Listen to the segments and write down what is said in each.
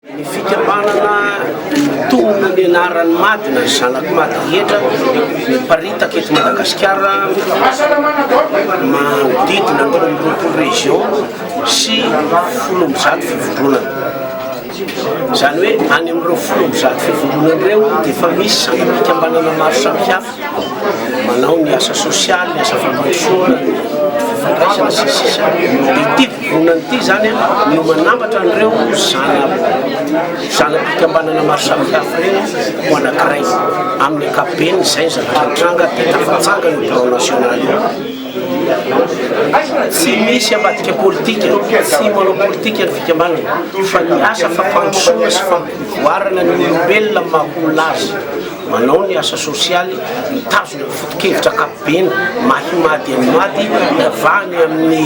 Ny fikambanana mitonona ny anaran'i Mady na ny zanak'i Mady rehetra miparitaka eto Madagasikara manodidina ny 22 région sy 110 fivondronana. Izany hoe any amin'ireo 110 fivondronana ireo dia efa misy sampam-pikambanana maro samihafa. Manao ny asa sosialy, ny asa fampandrosoana, ny fifandraisana sy ny sisa. Dia ity vovonana ity izany no manambatra an'ireo zana zana-pikambanana maro samihafa ireo ho anankiray. Amin'ny ankapobeny izay ny zavatra nitranga dia tafatsangana io birao nasionaly io. Tsy misy ambadika politika, tsy manao politika ny fikambanana fa ny asa fampandrosoana sy fampivoarana ny olombelona amin'ny maha olona azy. Manao ny asa sosialy, mitazona ny foto-kevitra ankapobeny maha-Imady an'i Mady, iavahany amin'ny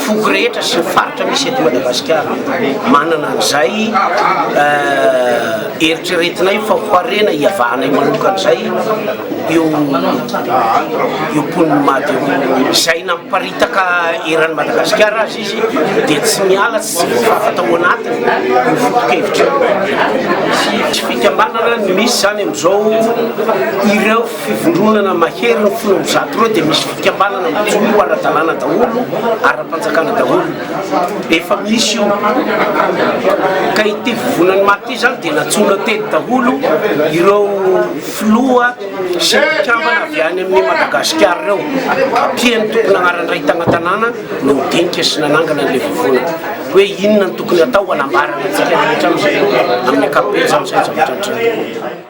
foko rehetra sy ny faritra misy eto Madagasikara. Manana an'izay eritreretinay fa ho harena iavahanay manokana izay io io mponin'i Mady io. Izay nampiparitaka eran'i Madagasikara aza izy dia tsy miala tsy voafafa tao anatiny io foto-kevitra io. Tsy fikambanana ny misy izany amin'izao, ireo fivondronana mahery ny 110 ireo dia misy fikambanana mijoro ara-dalàna daholo, ara-panjakana daholo. Efa misy io. Ka ity vovonan'ny maty ity izany dia nantsoina teto daholo ireo filoha sy mpikambana avy any amin'ny Madagasikara ireo. Ampian'ny tompon'agnaran-dray tagna-tanàna no nidinika sy nanangana an'ilay vovonana. Hoe inona no tokony hatao hanambarana antsika rehetra amin'izay amin'ny ankapobeny izany izay ny zavatra nitranga.